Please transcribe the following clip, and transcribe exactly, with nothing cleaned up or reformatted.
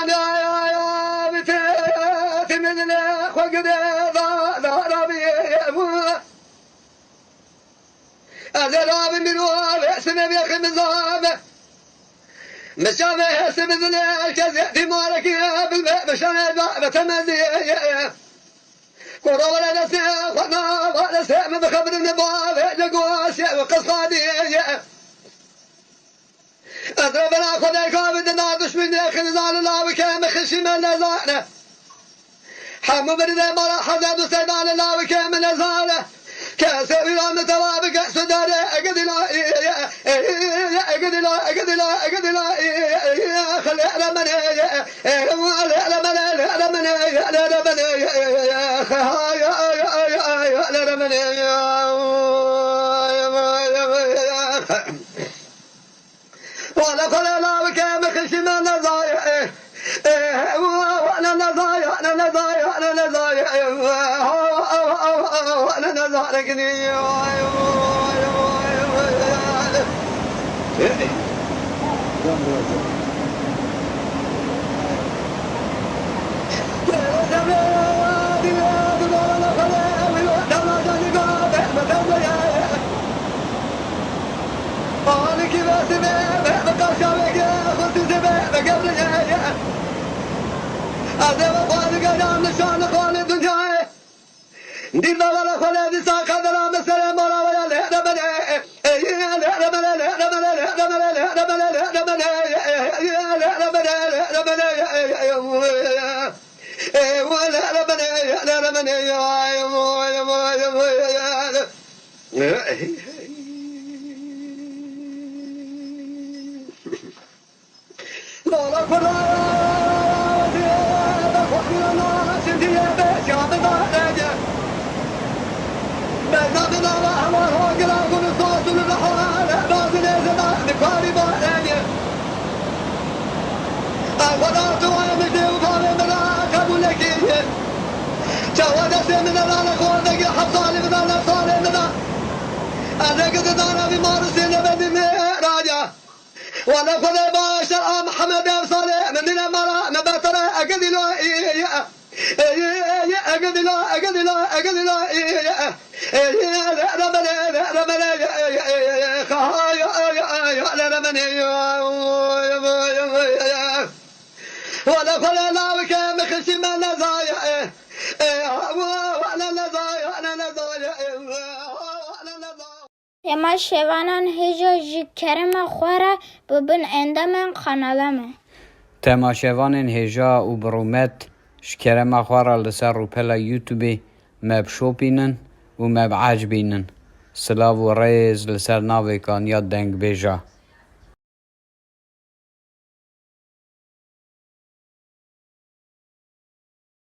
Ya, ya, ya, bi te, te min le xwe gide, da, da, da, bi, bu. Ez ê rabim bîrwa ve sine ve ximiza ve. Mişa ve hesi bizine herkes yetîm aleki bilme mişa ve da ve temezi. Kora wele dese xwana wele se mi bi xebrin ba ve le goşe ve qisqadi. Ez re bela xwe derka bi dina duşmin de xinizan la bi ke mi xişî me lezane. Hemû birine mala hezar du sed dane lawike min nezane. Kesê wî ra min teva bike sudare egedî la, egedî la, egedî la, egedî la, xelê re mene, xelê re mene, xelê re mene, xelê re mene, xelê re mene. Wala xala la wike mi xişî me nezaye. Wala nezaye, ne nezaye, ne nezaye. Wala nezaye gini. Dîr bavara xwe le dîsa qedera me serê mala we ya lê de bene. Çawa destê min e dane xwendekî heft salî bidane salê min e. Ez ê gididana vî marusê nebedî me raca. Wele Xwedê baş e, a Mihemed ev salê min mîne mala, min betire, egedî lo, î, î, î, egedî lo, egedî lo, egedî lo, î, î, î, î, le, re, me, le, re, re, me, le, e, e, e, e, ha, ya, ya, ya, ya, le, re, me, ne, ya, ya, ya, ya, ya. Wele Xwedê lawike min xişî me nezaye, e, e, ha, wa, wa, ne, nezaye, ne, nezaye, e, wa, wa, ne, nezaye. Temaşevanan hêja ji kerema xwe re bibin endamên kanala me. Temaşevanên hêja û bi rûmet ji kerema xwe re li ser rûpela YouTubeê me bişopînin û me biecibînin. Silav û rêz li ser navê Kaniya Dengbêja.